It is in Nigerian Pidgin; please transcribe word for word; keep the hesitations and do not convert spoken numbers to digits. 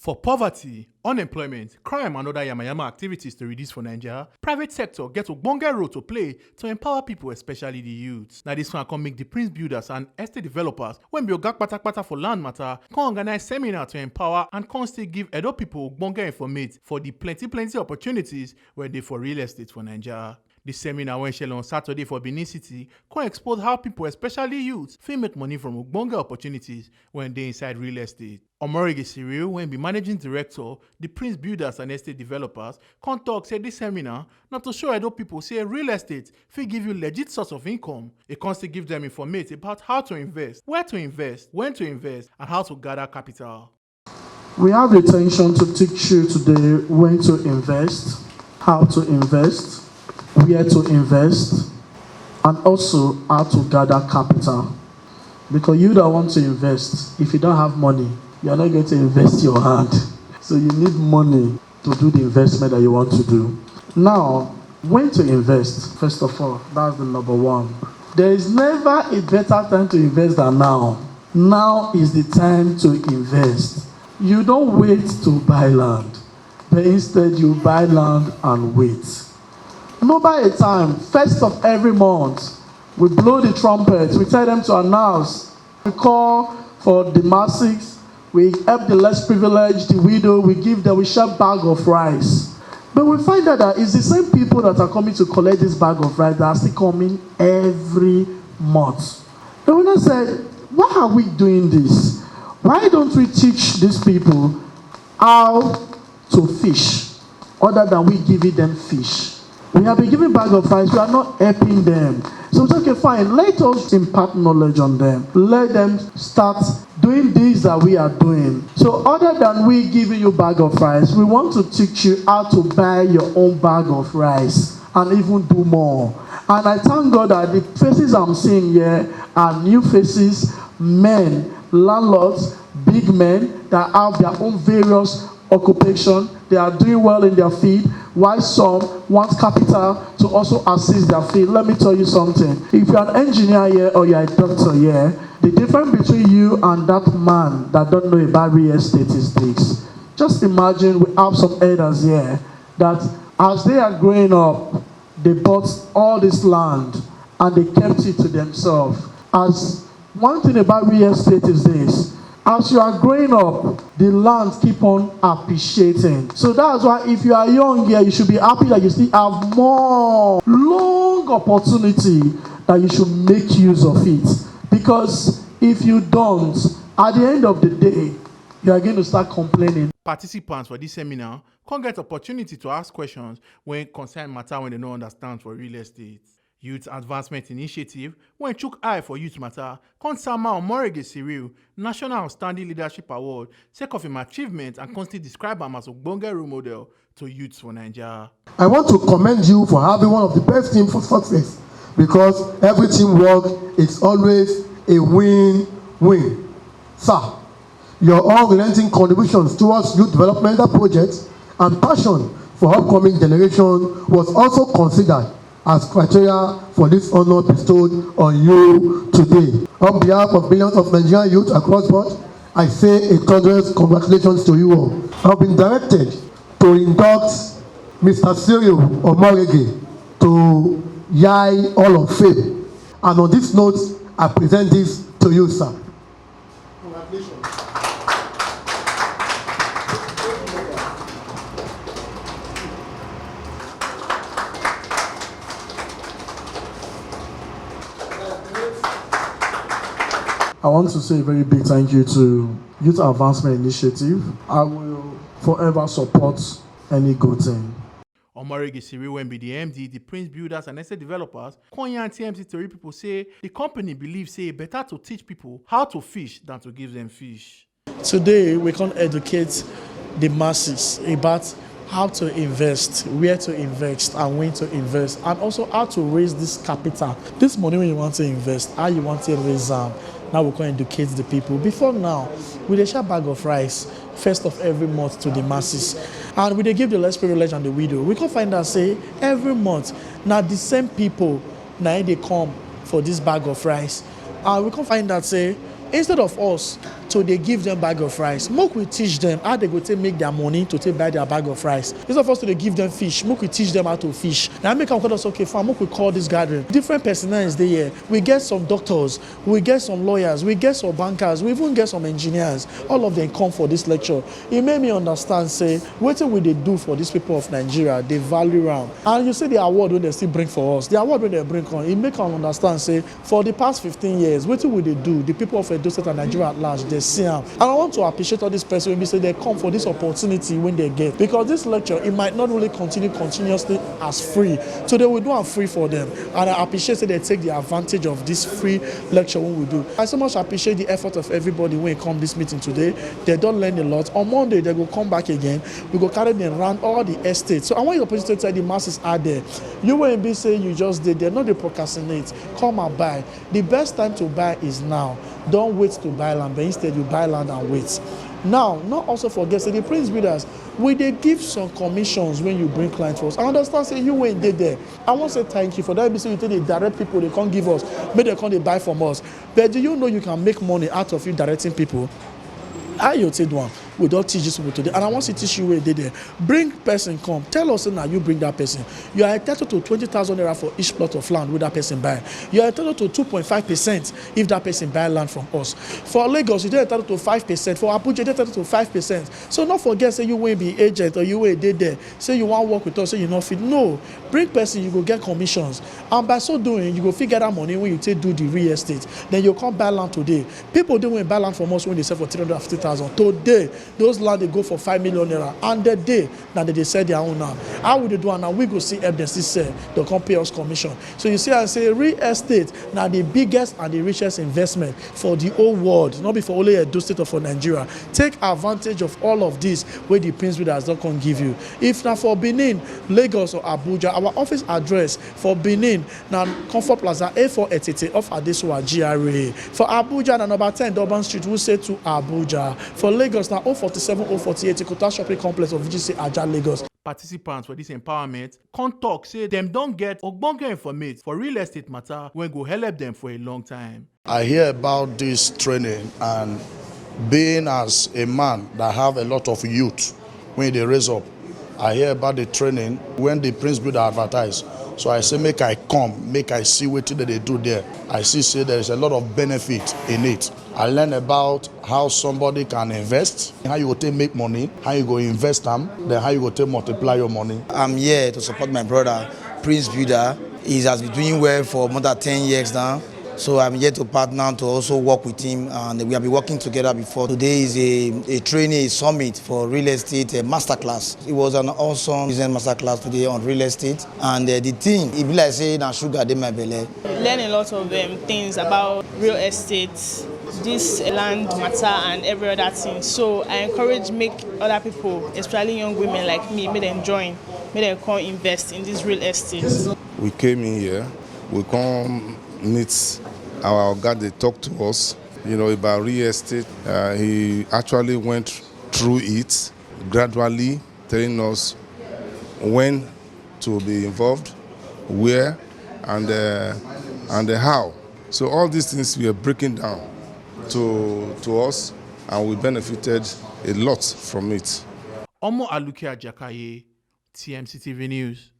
For poverty, unemployment, crime and other yamayama activities to reduce for Naija, private sector get ogbonge role to play to empower people, especially the youth. Na this one come make the Prince Builders and estate developers wey be oga kpatakpata for land matter come organize seminar to empower and come still give Edo people ogbonge informate for the plenty plenty opportunities wey dey for real estate for Naija. The seminar wey shele on Saturday for Benin City come expose how people, especially youth, fit make money from ogbonge opportunities wey dey inside real estate. Omorege Cyril, wey be managing director, the Prince Builders and Estate Developers, come talk say this seminar na to show Edo people say real estate fit give you legit source of income. E come still give them informate about how to invest, where to invest, when to invest, and how to gather capital. We have the intention to teach you today when to invest, how to invest, where to invest, and also how to gather capital. Because you that want to invest, if you don't have money, you are not going to invest your hand. So you need money to do the investment that you want to do. Now, when to invest, first of all, that's the number one. There is never a better time to invest than now. Now is the time to invest. You don't wait to buy land, but instead you buy land and wait. No buy a time, first of every month, we blow the trumpet, we tell them to announce, we call for the masses, we help the less privileged, the widow, we give them, we share bag of rice. But we find out that it's the same people that are coming to collect this bag of rice that are still coming every month. And we now said, why are we doing this? Why don't we teach these people how to fish other than we giving them fish? We have been giving bag of rice, we are not helping them. So it's okay, fine. Let us impart knowledge on them. Let them start doing things that we are doing. So other than we giving you bag of rice, we want to teach you how to buy your own bag of rice and even do more. And I thank God that the faces I'm seeing here are new faces, men, landlords, big men that have their own various occupation. They are doing well in their field, while some want capital to also assist their field. Let me tell you something. If you're an engineer here or you're a doctor here, the difference between you and that man that don't know about real estate is this. Just imagine we have some elders here that as they are growing up, they bought all this land and they kept it to themselves. As one thing about real estate is this, as you are growing up, the land keep on appreciating. So that's why if you are young here, you should be happy that you still have more long opportunity that you should make use of it. Because if you don't, at the end of the day, you are going to start complaining. Participants for this seminar come get opportunity to ask questions when concern matter when they no understand for real estate. Youth Advancement Initiative, when chook eye for youth matter, come sama Omorege Cyril National Outstanding Leadership Award sake of him achievement and come still describe am as ogbonge role model to youths for Naija. I want to commend you for having one of the best team for success, because every teamwork is always a win-win. Sir, your unrelenting contributions towards youth developmental projects and passion for upcoming generation was also considered as criteria for this honor bestowed on you today. On behalf of millions of Nigerian youth across board, I say a thunderous congratulations to you all. I've been directed to induct Mister Cyril Omorege to Yai Hall of Fame. And on this note, I present this to you, sir. Congratulations. I want to say a very big thank you to Youth Advancement Initiative. I will forever support any good thing. Omorege Cyril, wey be the M D, the Prince Builders and Estate Developers, come yarn T M C tori people say the company believe say e better to teach people how to fish than to give them fish. Today, we can educate the masses about how to invest, where to invest, and when to invest, and also how to raise this capital. This money when you want to invest, how you want to raise am. Now we can educate the people. Before now, we dey share bag of rice first of every month to the masses, and we dey give the less privileged and the widow. We can find out say every month na the same people na im dey come for this bag of rice, and we can find out say instead of us So they give them bag of rice. Make we teach them how they go take make their money to take buy their bag of rice. Instead of us to dey give them fish, make we teach them how to fish. Now make am call us, okay, fine, make we call this gathering. Different personnel dey here. We get some doctors, we get some lawyers, we get some bankers, we even get some engineers. All of them come for this lecture. It made me understand say wetin we dey do for these people of Nigeria, they value am. And you see the award wey they still bring for us, the award wey they bring come, e make am understand say for the past fifteen years, wetin we dey do, the people of Edo State and Nigeria at large, they see am. And I want to appreciate all these persons wey be say they come for this opportunity wey they get, because this lecture, it might not really continue continuously as free. Today we do am free for them, and I appreciate say they take the advantage of this free lecture wey we do. I so much appreciate the effort of everybody wey come this meeting today. They don learn a lot. On Monday they go come back again. We go carry them round all the estates. So I want you to opportunity to tell the masses out there, you wey be say you just dey there, no dey procrastinate. Come and buy. The best time to buy is now. Don't wait to buy land, but instead you buy land and wait. Now, not also forget say the Prince Builders, we dey give some commissions when you bring clients for us. I understand say you wey dey there, I wan say thank you for that. Be say you take dey direct people, they come give us, make they come dey buy from us. But do you know you can make money out of you directing people? How you take do am? We don teach these people today, and I wan still teach you wey dey there. Bring person come, tell us say na you bring that person. You are entitled to twenty thousand naira for each plot of land wey that person buy. You are entitled to two point five percent if that person buy land from us. For Lagos, you dey entitled to five percent. For Abuja, you dey entitled to five percent. So no forget say you wey be agent or you wey dey there, say you wan work with us, say you no fit. No, bring person, you go get commissions, and by so doing you go fit get that money wey you take do the real estate. Then you come buy land today. People dey wey buy land from us wey dey sell for three hundred fifty thousand today. Those land dey go for five million naira, and the day na they dey sell their own now. How we dey do am now? We go see help them still sell, they come pay us commission. So you see, I say real estate na the biggest and the richest investment for the whole world, not be for only Edo State or for Nigeria. Take advantage of all of this wey the Prince Builders don come give you. If na for Benin, Lagos or Abuja, our office address for Benin na Comfort Plaza, A four Etete off Adesuwa G R A. For Abuja na number ten Durban Street, Wuse two Abuja. For Lagos na oh forty-seven, oh forty-eight Ikuta Shopping Complex of V G C Ajah, Lagos. Participants for this empowerment come talk say dem don get ogbonge informate for real estate matter wey go help dem for a long time. I hear about this training, and being as a man that have a lot of youth when they raise up, I hear about the training when the Prince Builder advertise. So I say make I come, make I see wetin dem dey do there. I see say there is a lot of benefit in it. I learn about how somebody can invest, how you go take make money, how you go invest am, then how you go take multiply your money. I'm here to support my brother, Prince Builder. He has been doing well for more than ten years now. So I'm here to partner to also work with him, and we have been working together before. Today is a, a training, a summit for real estate, a masterclass. It was an awesome business masterclass today on real estate, and uh, the thing, e be like say na sugar dey my belle. Learn a lot of um, things about real estate, this land matter, and every other thing. So I encourage make other people, especially young women like me, make them join, make them come invest in this real estate. We came in here, we come meet our oga, they talk to us, you know, about real estate. Uh, he actually went through it gradually, telling us when to be involved, where, and uh, and uh, how. So all these things were breaking down to to us, and we benefited a lot from it. Omo Aluke Ajakaye, T M C T V News.